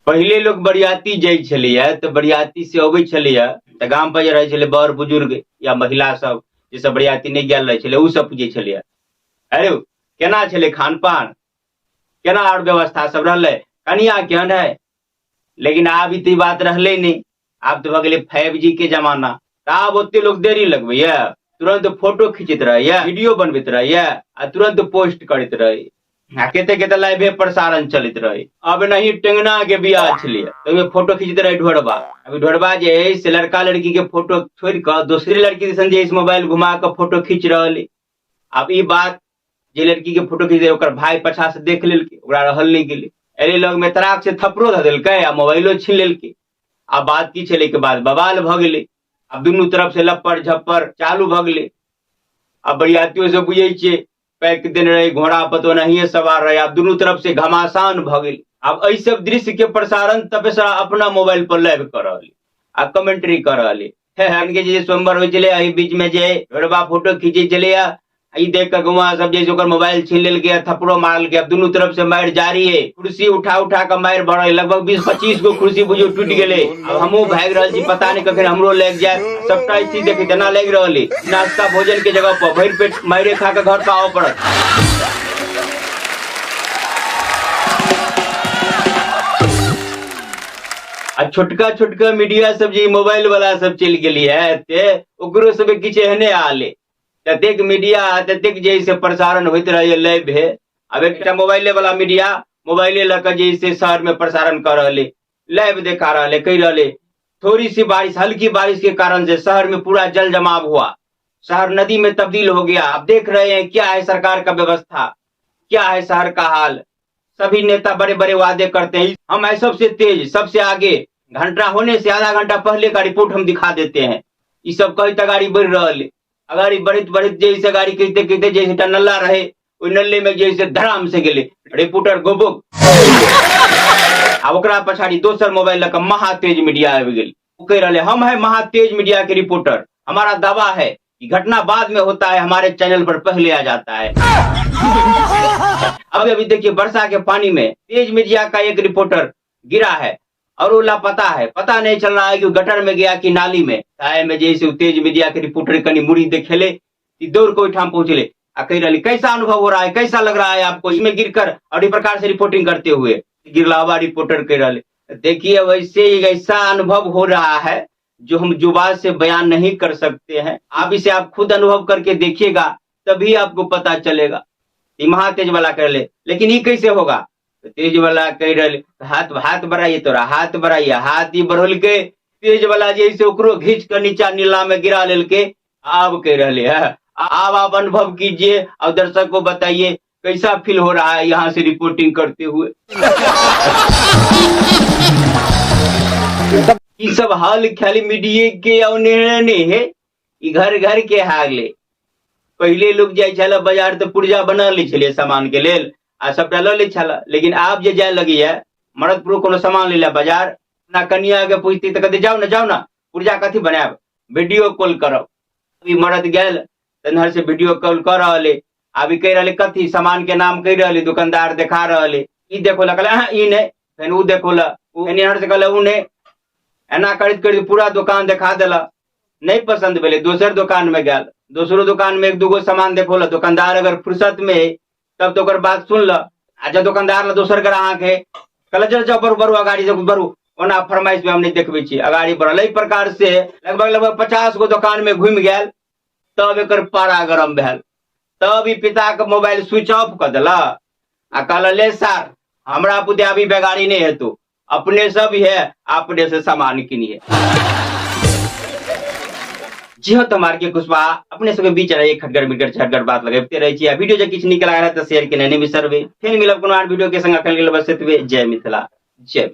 पहिले लोक बरियाती जाइ छलैया तऽ बरियाती से अबै छलैया तऽ गाम पर जे रहै छलै बड़ बुजुर्ग या महिला सब जे सब बरियाती नहि गेल रहै छलै ओ सब पूछै छलैया, अरे केना छलै खान पान, केना आओर व्यवस्था सब रहलै, कनिया केहन है। लेकिन आब ई तऽ ई बात रहलै नहि, आब तऽ भऽ गेलै 5G के जमाना। तऽ आब ओते लोक देरी लगबैया, तुरंत फोटो खींचैत रहैया, वीडियो बनबैत रहैया आ तुरंत पोस्ट करैत रहै आ कते कते लाइवे प्रसारण चलैत रहे। अब नहीं टेंगना के बियाह छलियै तऽ ओहिमे फोटो खींचैत रहे ढोरबा। अभी ढोरबा जे है से लड़का लड़की के फोटो छोड़ि कऽ दोसरे लड़की दिसन जे है से मोबाइल घुमा कऽ फोटो खींच रहल है। आब ई बात जे लड़की के फोटो खींच ओकर भाई पछा से देख लेलकै, ओकरा रहल नहि गेलै, एले लग में तराक से थपड़ो धऽ देलकै आ मोबाइलो छीन लेलकै। आ बात की छलै के बाद बवाल भऽ गेलै। आब दुनू तरफ से लप्पर झप्पर चालू भऽ गेलै। आब बरियातियो सब बुझै छियै पैक देने रहे घोड़ा पर तऽ ओनाहिए सवार रहे। आब दुनू तरफ से घमासान भऽ गेल। आब एहि सब दृश्य के प्रसारण तपेसरा अपना मोबाइल पर लाइव कऽ रहल आ कमेंट्री कऽ रहल है। के जे स्वयंवर होइ छलै एहि बीच में जे ढोरबा फोटो खींचै छलैया, ई देख कऽ गौआ सब जे ओकर मोबाइल छीन लेलकै आ थप्पड़ो मारलकै। आब दुनू तरफ से मारि जारी है, कुर्सी उठा उठा कऽ मारि भरल, लगभग 20-25 गो कुर्सी बुझियौ टूटि गेलै। आब हमहूँ भागि रहल छी, पता नहि कखन हमरो लागि जायत। सबटा स्थिति देखैत एना लागि रहल है नाश्ता भोजन के जगह पर भरि पेट मारे खा कऽ घर पर आबऽ पड़त। आ छोटका छोटका मीडिया सब जे मोबाइल वाला सब चलि गेली है एते, ओकरो सबके किछु एहने हाल है। ततेक मीडिया आ ततेक जे से प्रसारण होइत रहैए लाइव हे। आब एकटा मोबाइले वाला मीडिया मोबाइले लऽ कऽ जे से शहर में प्रसारण कऽ रहल है, लाइव देखा रहल है, कहि रहल है थोड़ी सी बारिश, हल्की बारिश के कारण से शहर में पूरा जल जमाव हुआ, शहर नदी में तब्दील हो गया। आप देख रहे हैं क्या है सरकार का व्यवस्था, क्या है शहर का हाल। सभी नेता बड़े बड़े वादे करते हैं, हम है सबसे तेज सबसे आगे, घंटा होने से आधा घंटा पहले का रिपोर्ट हम दिखा देते हैं। ई सब कही तक गाड़ी बढ़ रहा है, अगाड़ी बढ़ैत बढ़ैत जे से गाड़ी कहिते कहिते जे एकटा नल्ला रहे ओहि नल्ले में जे से धड़ाम से गेलै रिपोर्टर गोबो। आ ओकरा पछाड़ी दोसर मोबाइल लऽ कऽ महातेज मीडिया आबि गेल। ओ कहि रहलै हम है महातेज मीडिया के रिपोर्टर, हमारा दावा है कि घटना बाद में होता है हमारे चैनल पर पहले आ जाता है। अभी अभी देखिए वर्षा के पानी में तेज मीडिया का एक रिपोर्टर गिरा है और वो लापता है, पता नहीं चल रहा है कि गटर में गया कि नाली में। ताए में जैसे तेज मीडिया के रिपोर्टर कनी मुड़ी देखेले कि दौड़ के ओहिठाम पहुंचले आ कह रही कैसा अनुभव हो रहा है, कैसा लग रहा है आपको इसमें गिरकर और इस प्रकार से रिपोर्टिंग करते हुए। गिरलावा रिपोर्टर कह रहे देखिए वैसे ही ऐसा अनुभव हो रहा है जो हम जुबान से बयान नहीं कर सकते हैं, आप इसे आप खुद अनुभव करके देखिएगा तभी आपको पता चलेगा। ई महातेज वाला कर ले, लेकिन ये कैसे होगा। तेज वाला कह रहे हाथ हाथ बढ़ाइए, तोरा हाथ बढ़ाइए, हाथ ही बढ़ौलकै तेज वाला जे से ओकरो घींच के नीचा नीला में गिरा लेलकै। आब कह रहे है आब आप अनुभव कीजिए और दर्शक को बताइए कैसा फील हो रहा है यहाँ से रिपोर्टिंग करते हुए। ई सब हाल खाली मीडिया के और नहीं है, ई घर घर के हाल है। पहिले लोग जाइ छल बाजार तऽ पुर्जा बना लै छलियै सामान के लेल आ सबटा लऽ लै छल, लेकिन आब जे जाय लगैया मरद पुरुष कोनो सामान लै लए बाजार, अपना कनिया के पूछती तऽ कहते जाउ ने जाउ ने पुर्जा कथी बनायब, वीडियो कॉल करब। अभी मरद गेल तऽ नहर से वीडियो कॉल कऽ रहल है, अभी कहि रहल कथी सामान के नाम कहि रहल, दुकानदार देखा रहल है, ई देखो ला कहले अहाँ ई नहि, फेर उ देखो ला उ एनहर से कहले उ नहि, एना करैत करैत पूरा दोकान देखा देलक। नहीं पसंद भेलै दोसर दोकान में गेल, दोसरो दोकान में एक दूगो सामान देखौलक, दोकानदार अगर फुर्सत में है तब तो ओकर बात सुनलक, आ जब दोकानदार ला दोसर ग्राहक है कहलक चल चल बढ़ू बढ़ू अगाड़ी से बढ़ू, ओना फरमाइश में हम नहीं देखबै छी, अगाड़ी बढ़ल। एहि प्रकार से लगभग लगभग 50 गो दोकान में घुमि गेल तब एकर पारा गरम भेल, तब ई पिता के मोबाइल स्विच ऑफ कऽ देलक आ कहलक ले सार हमरा बुते अभी बेगारी नहीं हेतौ, अपने सब है अपने से सामान किनिए। जी हाँ, तो हमारे के कुशवाहा अपने सबके बीच रहे खटगर मिटगर छटगर बात लगेते रहे छी। वीडियो जे किछु नीक लागल तऽ शेयर केने नहि बिसरबै। फेर मिलब कोनो आर वीडियो के संग, अखन के लेल बस एतबे। जय मिथिला, जय।